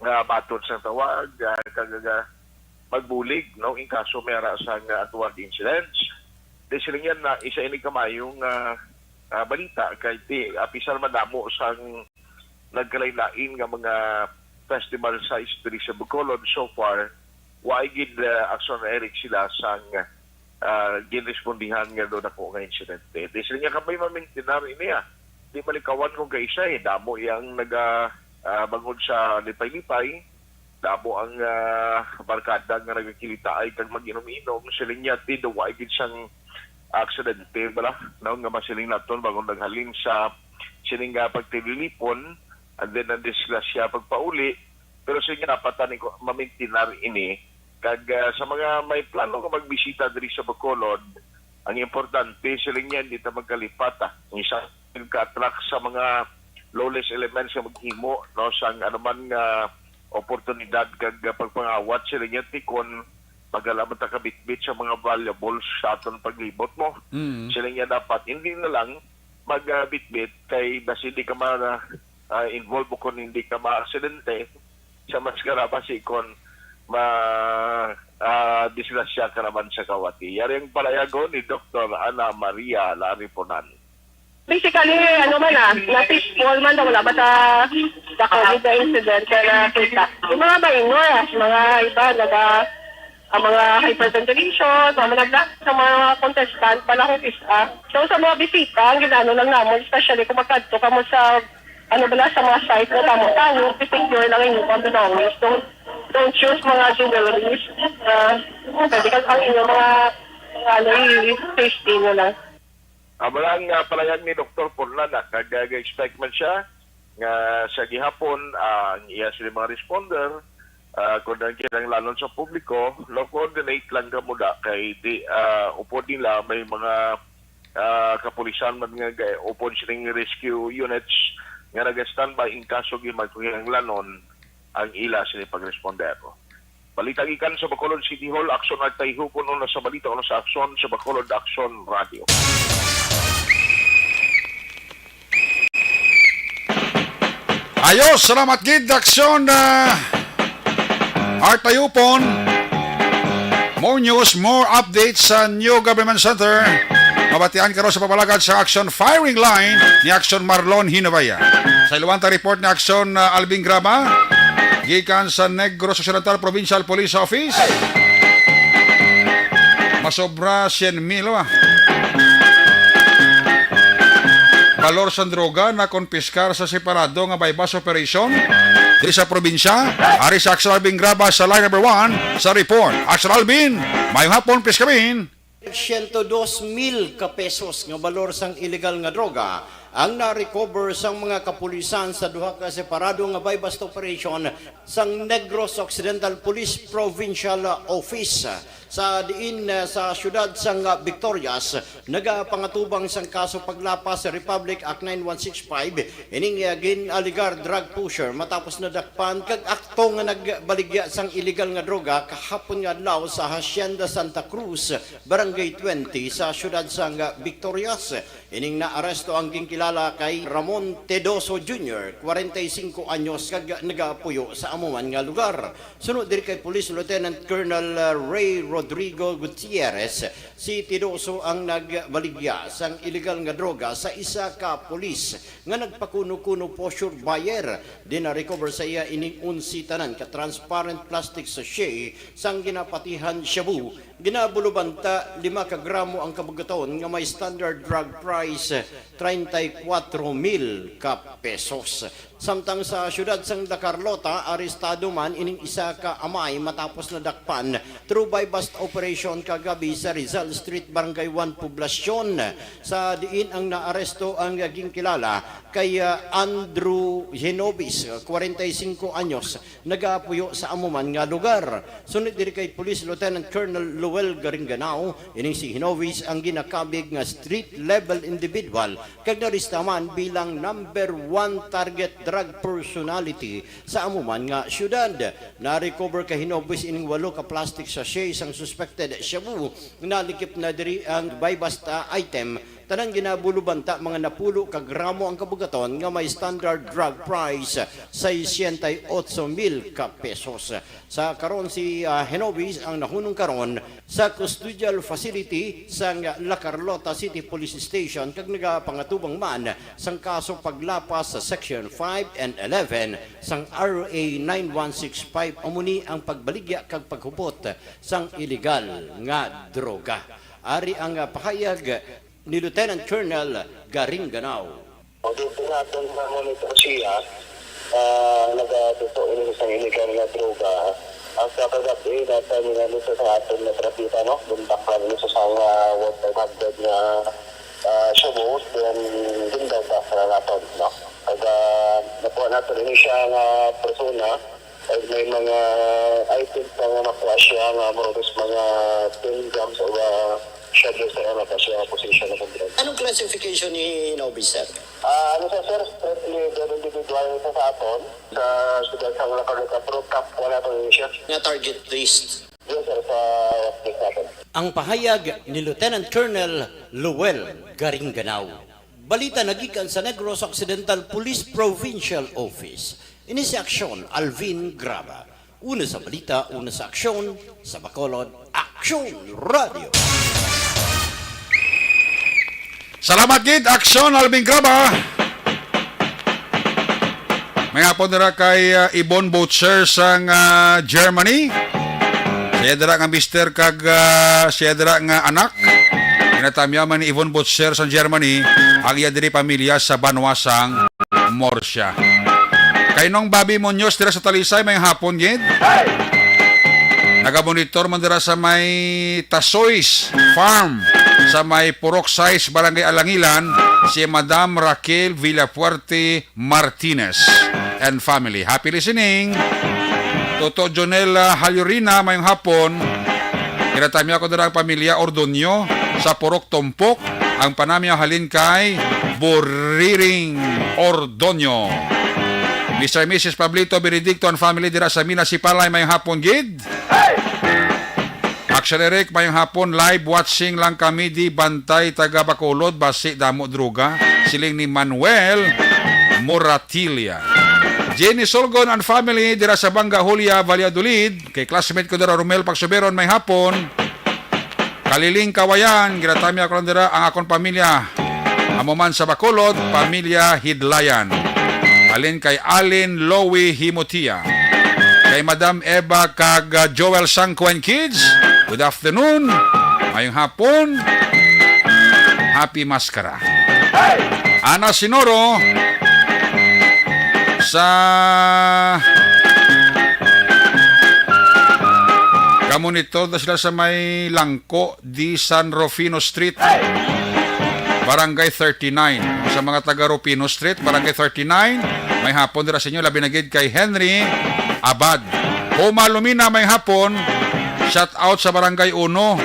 ah, baton sang tawag, ah, kag, ah, magbulig, no, in kaso may ara sang, ah, untoward incidents. Di sila yan na isa ini kamayong, ah, ah, balita kay ti apisar madamo sang nagkalain-lain nga mga festival sites diri sa Bacolod so far, wa gid, ah, Action Eric sila sang, ah, ginrespondihan nga do nako nga insidente. Di sila niya kami mamintinar ini, ah. Di malikawan kung kaisa, eh. Damo yang naga, ah, bangod sa Lipay-Lipay, damo ang, ah, barkada nga nagakilitaay kag mag-inom-inom. Siling niya ti daw wa gid sang aksidente bala, no, nga masiling naton bangod naghalin sa sining nga pagtililipon, and then ang disgrasya pagpauli. Pero siling niya dapat ani ko mamintinar ini kag, ah, sa mga may plano nga magbisita diri sa Bacolod, ang importante siling niya hindi ta magkalipat, ah. Isa ka-attract sa mga lawless elements nga maghimo, no, sang anuman nga oportunidad kag pagpangawat sila niya ti kon Pagkalaman ta kabitbit sa mga valuables sa aton paglibot mo. Mm. Sila nga dapat, hindi na lang magbitbit kay basi di ka ma, ah, involve o kung hindi ka maaksidente sa mas karabasi kon ma, ah, disgrasya ka naman sa kawati. Yari ang palayagon ni Doktor Ana Maria Lariponan. Basically, ano man ah, na peaceful man, wala ba sa, sa COVID na incident na nakita? Yung mga minor, ah, mga iba, naga, ang mga hyperventilation, mga nagla-, sa mga contestant, pala kung isa. So, sa mga bisita, ang ginano lang namon, especially kung magkadto ka mo sa, ano bala, sa mga site na tamo tayo, secure lang yung mga belongings. Don't, don't use mga jewelries. Uh, pwede ka ang inyong mga, mga ano, i-, safety nyo lang. Amo lang nga palayag ni Doktor Purlan, ah, kag, ah, ga-expect man siya nga sa gihapon, ah, ang iya sila mga responder, ah, kung ang kinahanglanon sa publiko, no, coordinate lang kamo da kay di, ah, upod nila may mga, ah, kapulisan man nga ga-, upod sining rescue units nga naga-standby in kaso gimay kinahanglanon ang ila sini pagresponder. Balita gikan sa Bacolod City Hall, Aksyon Artay Hukon, una sa balita, una sa aksyon sa Bacolod Aksyon Radio. Ayos, salamat gid, Aksyon, ah, Artay Hukon. More news, more updates sa New Government Center. Mabatian karon sa pagpalagad sa Aksyon Firing Line ni Aksyon Marlon Hinovaya. Sa iluwang ta report ni Aksyon, ah, Alvin Graba, gikan sa Negros Occidental Provincial Police Office. Masobra sien mil, ah. Balor sang droga na konpiskar sa separado nga buy-bust operation diri sa probinsya. Ari sa Aksyon Alvin Graba sa line number one sa report. Aksyon Alvin, mayong hapon, Piskabin. Siyento dos mil ka pesos nga balor sang iligal nga droga ang na-recover sang mga kapulisan sa duha ka separado nga buy-bust operation sang Negros Occidental Police Provincial Office, sa diin, eh, sa siyudad sang Victorias, nagapangatubang sang kaso paglapas sa Republic Act nine one six five ining, eh, gin-alegar drug pusher matapos nadakpan kag akto nga nagbaligya sang iligal nga droga kahapon nga adlaw sa Hacienda Santa Cruz, Barangay twenty sa siyudad sang Victorias. Ining naaresto ang ginkilala kay Ramon Tedoso Junior, kwarenta y singko anyos, kag nagaapuyo sa amo man nga lugar. Suno diri kay Police Lieutenant Colonel Ray Rodrigo Gutierrez, si Tedoso ang nagbaligya sang iligal nga droga sa isa ka pulis nga nagpakuno-kuno poseur buyer. Din na-recover sa iya ining onse tanan ka transparent plastic sachet sang ginapatihan shabu. Ginabulubanta lima ka gramo ang kabugaton nga may standard drug price, treinta y cuatro mil ka pesos. Samtang sa siyudad sang La Carlota, arestado man ining isa ka amay matapos nadakpan through buy-bust operation kagabi sa Rizal Street, Barangay one, Poblacion, sa diin ang naaresto ang ginkilala kay, ah, Andrew Genobis, kwarenta y singko anyos, nagaapuyo sa amo man nga lugar. Sunod diri kay Police Lieutenant Colonel Lowell Garinganao, ining si Hinovis ang ginakabig nga street level individual kag narista man bilang number one target drug personality sa amo man nga syudad. Na-recover kay Hinovis ining walo ka plastic sachet sang suspected shabu. Nalikip na diri ang buy-bust, ah, item. Tanan ginabulubanta mga napulo ka gramo ang kabugaton nga may standard drug price, sesenta y ocho mil ka pesos. Sa karon si, ah, Henovis ang nahunong karon sa custodial facility sang La Carlota City Police Station kag nagapangatubang man sang kaso paglapas sa Section five and eleven sang R A nine one six five, amo ni ang pagbaligya kag paghupot sang iligal nga droga. Ari ang, ah, pahayag ni Lieutenant Colonel Garinganao. Ang ginaton nga monitor siya, ah, nagatuto ini sa illegal nga droga. Ang sa kagabi, nasa nila nito sa aton nga trapita, no? Bundak lang nito sa nga one five hundred nga, ah, shabu, then gindaw pa sa naton, no? Kag, ah, nakuha nato rin siya nga persona, ay may mga items pa nga nakuha siya nga more or less mga ten grams o, ah, shabu sa nga nakuha siya nga position na kumpleto. Anong classification ni Nobis, sir? Ah, ano siya, sir? Strictly individual sa, sa aton. Sa siyudad sa Lacaluca, pero top one nato rin siya. Nga target list. Yes, sir, sa update natin. Ang pahayag ni Lieutenant Colonel Lowell Garinganao. Balita nagikan sa Negros Occidental Police Provincial Office. Ini si Aksyon Alvin Graba. Una sa balita, una sa aksyon, sa Bacolod, Aksyon Radio. Salamat gid, Aksyon Alvin Graba. May hapon dira kay, ah, Yvonne Butcher sang, ah, Germany. Siya dira nga mister kag, ah, siya dira nga anak. Ginatamyaman ni Yvonne Butcher sang Germany ang iya diri pamilya sa banwa sang Murcia. Kay Nong Bobby Muñoz dira sa Talisay, may hapon gid. Nagamonitor man dira sa may Tasoys Farm sa may Purok Sais, Barangay Alangilan, si Madam Raquel Villafuerte Martinez and family. Happy listening. Toto Jonel, ah, Halyorina, mayong hapon. Ginatamyaw ko dira ang pamilya Ordonio sa Purok Tumpok. Ang panamyaw halin kay Buriring Ordonio. Mister and Missus Pablito Benedicto and family dira sa Mina Sipalay, mayong hapon gid. Action Eric, mayong hapon. Live watching lang kami, di bantay, taga Bacolod, basi damo droga. Siling ni Manuel Moratilia. Jenny Solgon and family dira sa Banga Julia, Valladolid. Kay classmate ko dira, Romel Pagsuberon, may hapon. Kaliling Kawayan, ginatamyaw ko lang dira ang akon pamilya. Amo man sa Bacolod, pamilya Hidlayan. Halin kay Alin Lowy Himutia. Kay Madam Eva kag, uh, Joel Sangko and kids, good afternoon. Mayong hapon. Happy Maskara. Ana Sinoro sa Gamonitor na sila sa may Langko di San Rufino Street, Barangay thirty-nine. Sa mga taga Rufino Street, Barangay thirty-nine, may hapon dira sa inyo, labi na gid kay Henry Abad. Homa Lumina, may hapon. Shout out sa Barangay Uno.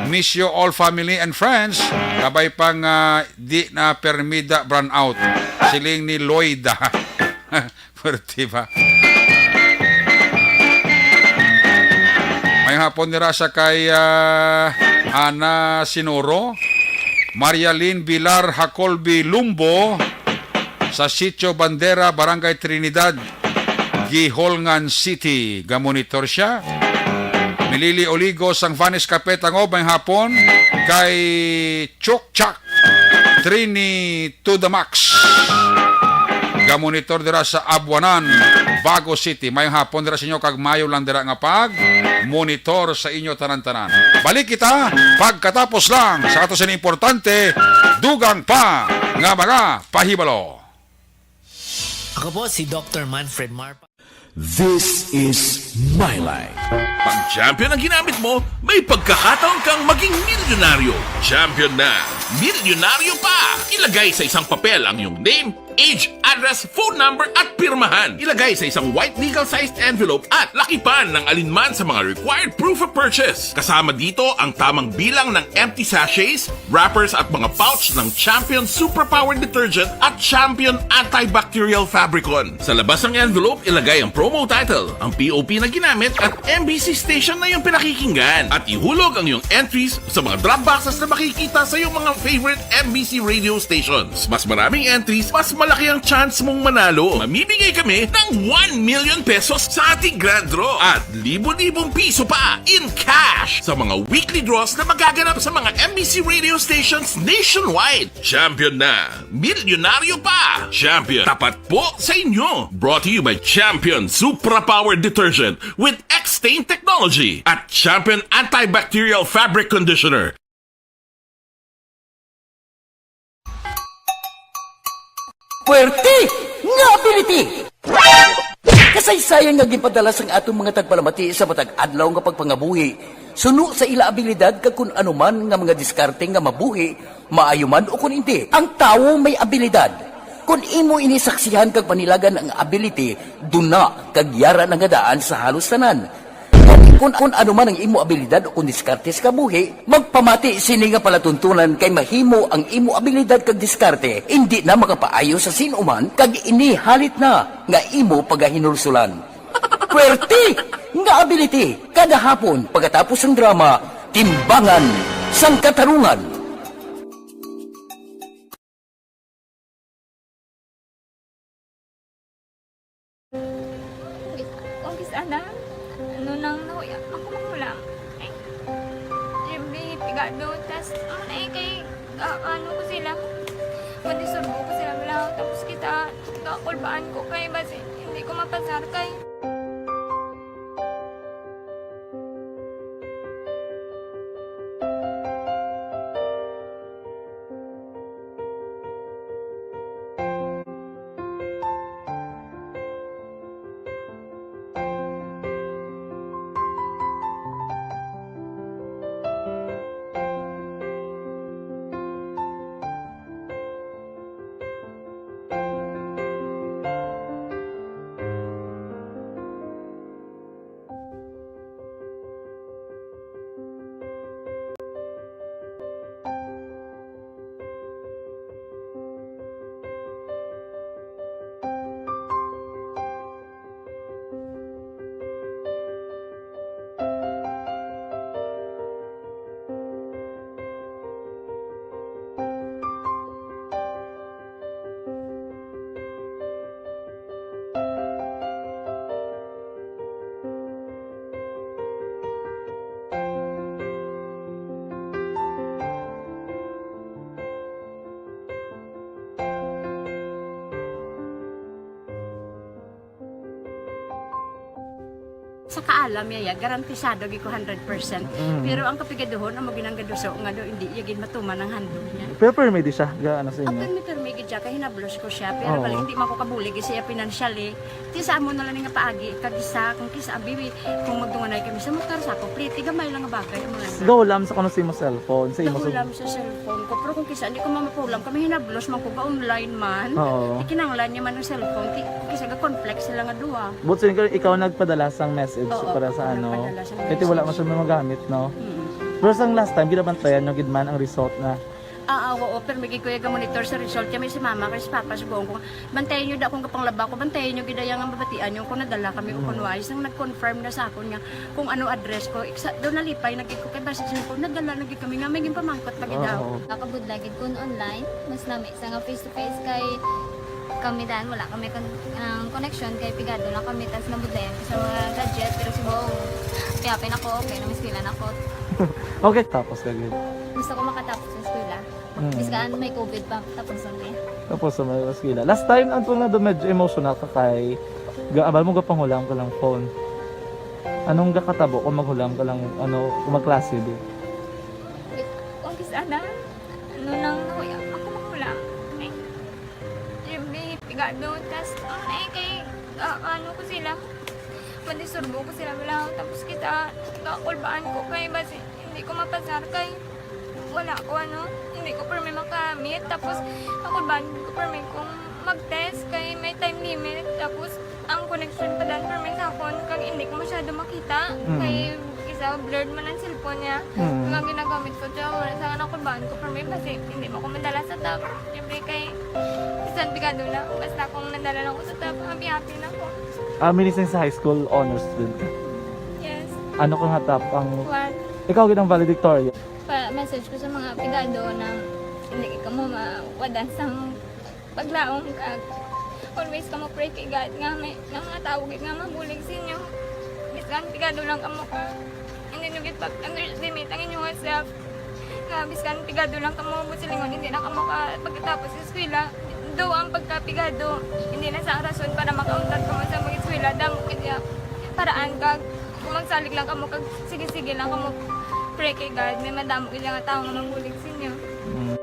Miss you all, family and friends. Kabay pa nga di na permida brownout. Siling ni Lloyd. Pwerte ba? May hapon nira sa kay, ah, Ana Sinoro, Marialyn Bilar Hacolbi Lumbo, sa Sitio Bandera, Barangay Trinidad, Guiholngan City. Gamonitor siya. Milili Oligo sang Vanes Cafe, Tangob, may hapon. Kay Chok Chak Trini to the max. Gamonitor dira sa Abuanan, Bago City. Mayong hapon dira sa inyo kag mayo lang dira nga pag monitor sa inyo tanan-tanan. Balik kita pagkatapos lang sa ato sini importante, dugang pa nga mga pahibalo. Ako po si Doctor Manfred Marpa. This is my life. Pag champion ang ginamit mo, may pagkakataon kang maging milyonaryo. Champion na, milyonaryo pa! Ilagay sa isang papel ang iyong name, age, address, phone number, at pirmahan. Ilagay sa isang white legal-sized envelope at lakipan ng alinman sa mga required proof of purchase. Kasama dito ang tamang bilang ng empty sachets, wrappers at mga pouch ng Champion Superpower Detergent at Champion Antibacterial Fabricon. Sa labas ng envelope, ilagay ang promo title, ang P O P na ginamit at M B C station na iyong pinakikinggan. At ihulog ang iyong entries sa mga drop boxes na makikita sa iyong mga favorite M B C radio stations. Mas maraming entries, mas malaki ang chance mong manalo. Mamimigay kami ng one million pesos sa ating grand draw at libo-libong piso pa in cash sa mga weekly draws na magaganap sa mga M B C radio stations nationwide. Champion na! Milyonaryo pa! Champion, tapat po sa inyo! Brought to you by Champion Supra Power Detergent with X-Stain Technology at Champion Antibacterial Fabric Conditioner. Puwerte nga ability! Kasaysayan nga ginpadala sang aton mga tagpalamati sa matag adlaw nga pagpangabuhi, suno sa ila abilidad kag kun ano man nga mga diskarte nga mabuhi, maayo man o kun indi. Ang tawo may abilidad. Kun imo ini saksihan kag panilagan ang ability, duna kag yara na nga daan sa halos tanan. Gani, kun, kun ano man ang imo abilidad o kun diskarte sa kabuhi, magpamati sini nga palatuntunan kay mahimo ang imo abilidad kag diskarte indi na makapaayo sa sin-o man kag ini halit na nga imo pagahinulsulan. Puwerte Nga ability, kada hapon pagkatapos sang drama, Timbangan sang Katarungan. Kung kis-, kung kis-, ana, ano nang nahuya, ako manghulam. Ay, every pigado, tas, ano na eh, kay, ah, ano ko sila, madisurbo ko sila, wala, tapos kita, kakulbaan ko kay, basi, hindi ko mapasar kay. Sa kaalam niya, ya, garantisado gyud ko hundred percent. Mm. Pero ang kapigaduhon, amo ginang gaduso nga do, hindi niya gid matuman ang handog niya. Pero permi di siya, ga, ano sa imo? Permi, permi gid siya, kay hinablos ko siya. Pero Oo. bali, hindi man ko kabulig siya financially. Ti sa amo na lang nga paagi, kag isa, kung kisa, abi, kung magdunganay kami sa motor, sa ako, pliti, gamay lang nga bagay, amo lang. Gahulam sa kuno sa imo cellphone, sa imo sa Gahulam sa cellphone ko. Pero kung kisa, hindi ko mamapulam, kami hinablos man ko, ga-online man. Oo. Ti kinahanglan niya man ang cellphone, ti, kung kisa, ga-conflict sila nga duha. But sin-, ikaw nagpadala sang message Oo, para sa ako ano? nagpadala sang Kaya ti wala man message. siya magamit, no? Mm. Pero sang last time, ginabantayan nyo gid man ang result na? Ah, ah, oo, pero may gid ko yung monitor sa result. Kaya may si mama, kay si papa, sugoon ko, "Bantayan nyo da kung kapanglaba ko, bantayan nyo gid ang mabatian nyo kung nadala kami o Mm. kung wais." Nang nag-confirm na sa akon nga kung ano address ko, iksa, doon nalipay na gid ko kay basta siya ko, nadala na gid kami nga may ginpamangkot pa gid daw. Oo. Nakabudla gid kun online, mas nami sa nga face to face kay kami dan wala kami kon-, ang connection kay pigado lang kami tas nabudlayan ko sa mga gadget pero si Bong, kaya pin ako okay na miskila na ako. Okay, tapos ka gid. Gusto ko makatapos sa eskwela. Mm. Bis kaan may covid pa, tapos ang niya. Tapos sa mga eskwela. Last time, ang tunga do medyo emotional ka kay ga-, abal mo gapanghulam ka lang phone. Anong gakatabo kung maghulam ka lang, ano, kung magklase di? Kung kis-, ana, ano nang nahuya, ako maghulam. Ay, every pigado, tas, ano na eh, kay, ah, ano ko sila, madisurbo ko sila, wala, tapos kita, kakulbaan ko kay, basi, hindi ko mapasar kay, wala ko, ano, hindi ko permi makamit. Tapos, ako ba, hindi ko permi kung mag-test kay may time limit. Tapos, ang connection pa dan permi sa akon, kag hindi ko masyado makita. Mm. Kay, isa, blurred man ang cellphone niya. Mm. Ang ginagamit ko, tiyo, wala sa akin ako ba, ko permi, basi, hindi mo ko madala sa top. Siyempre, kay, bisan pigado na, basta kung nadala lang ko sa top, happy-happy na ko. Ah, minising sa high school, honors student ka? Yes. Ano ka nga top ang One. Ikaw gid ang valedictorian. Pa-message ko sa mga pigado na hindi kamo mawadan sang paglaom kag always kamo pray kay God nga may, nga mga tawo gid nga mabulig sa inyo. Bisan pigado lang kamo ka, hindi nyo gid pag-underestimate ang inyong self. Nga bisan pigado lang kamo, buot silingon, hindi na kamo ka pagkatapos sa eskwela. Do ang pagkapigado, hindi na sa rason para makauntat kamo sa mag-eskwela. Damo gid ya paraan kag kung magsalig lang kamo kag sige-sige lang kamo pray kay God, may madamo gid nga tawo nga mabulig sa inyo. Mm.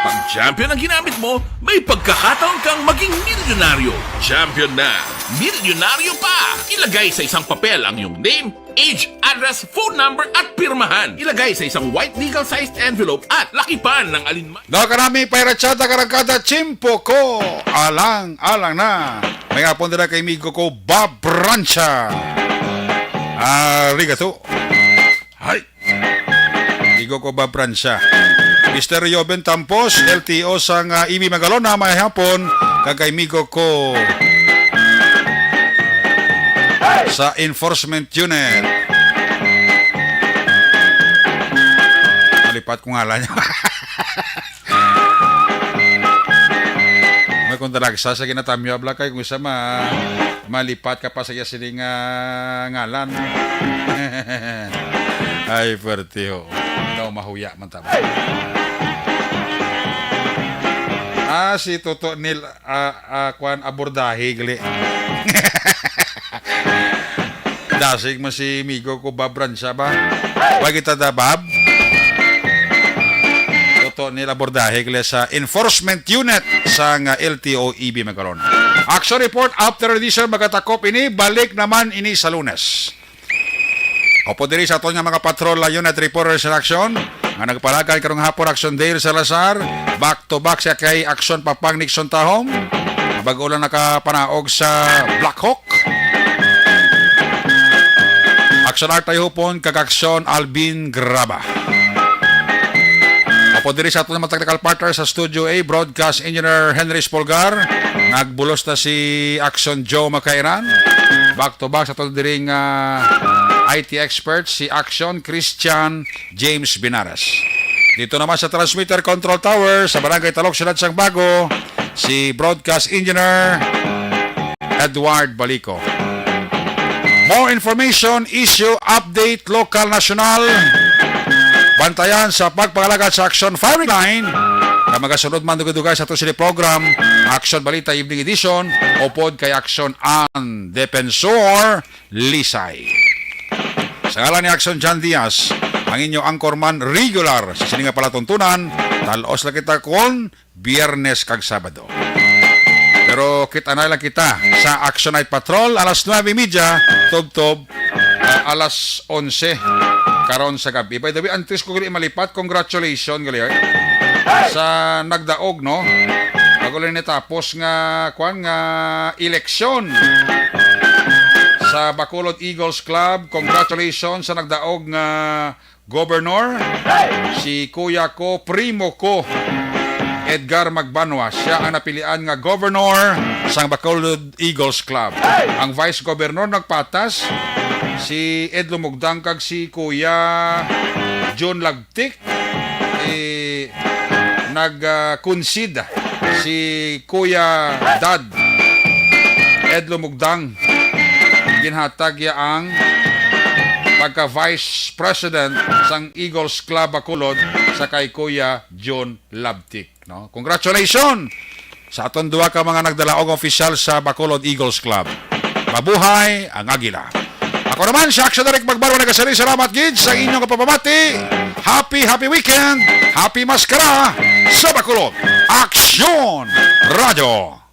Pag champion ang ginamit mo, may pagkakataon kang maging milyonaryo. Champion na, milyonaryo pa! Ilagay sa isang papel ang iyong name, age, address, phone number, at pirmahan. Ilagay sa isang white legal-sized envelope at lakipan ng alinman. Nakarami, pairatsyada, karagkada, tiyempo ko. Alang-alang na. May hapon dira kay amigo ko, Bob Bransya. Arigato. Hi. Amigo ko, Bob Bransya. Mister Joven Tampos, L T O sang, ah, E B Magalona, may hapon. Kag kay amigo ko sa enforcement unit. Malipat ko ngalan niya. May kung talagsa sa ginatamyo, abla kay kung isa ma-, malipat ka pa sa iya sini nga ngalan. Ay, pwerte, ho. Ikaw, mahuya man tama. Ah, si Toto Nil, ah, ah, kwan, Abordahe, gali. Dasig mo si amigo ko, Bob Bransya ba? Wa kita da, Bob? Toto Nil Abordahe, gali sa enforcement unit sang, ah, L T O E B Magalona. Action report after this, sir, magatakop ini, balik naman ini sa Lunes. Upod diri sa aton nga mga patrol, ah, unit reporters in action nga nagpalagad karong hapon, Action Dale Salazar, back to back siya kay Action Papang Nixon Tahom, nga bag-o lang nakapanaog sa Black Hawk. Action Art Tayhupon kag Action Alvin Graba. Upod diri sa aton mga technical partner sa Studio A, Broadcast Engineer Henry Spolgar. Nagbulos na si Action Joe Makairan. Back to back sa aton diri nga I T expert, si Action Christian James Binares. Dito naman sa transmitter control tower sa Barangay Talok, Siyudad sang Bago, si Broadcast Engineer Edward Balico. More information, issue, update, local, national. Bantayan sa pagpangalagad sa Action Firing Line. Nga magasunod man dugay-dugay sa ato sini program, Action Balita Evening Edition, upod kay Action An Defensor Lisay. Sa ngalan ni Action John Diaz, ang inyo anchorman regular sa sini nga palatuntunan, tal-os lang kita kon Biyernes kag Sabado. Pero kita na lang kita sa Action Night Patrol, alas nuebe y media, tubtob, ah, alas onse karon sa gabi. By the way, antes ko gali malipat, congratulations gali, oy, sa nagdaog, no? Bago lang natapos nga, kwan, nga eleksyon sa Bacolod Eagles Club. Congratulations sa nagdaog nga Governor, si kuya ko, primo ko, Edgar Magbanwa. Siya ang napilian nga governor sang Bacolod Eagles Club. Ang vice governor nagpatas, si Ed Lumugdang kag si Kuya John Lagtik. Eh, nag, ah, concede si Kuya Dad Ed Lumugdang. Ginhatag iya ang pagka-vice president sang Eagles Club Bacolod sa kay Kuya John Labtik, no? Congratulations sa aton duha ka mga nagdalaog opisyal sa Bacolod Eagles Club. Mabuhay ang Agila! Ako naman si Action Derek Magbarwa, nagasiring, salamat gid sa inyong kapamati. Happy, happy weekend! Happy Maskara sa Bacolod! Aksyon! Radyo!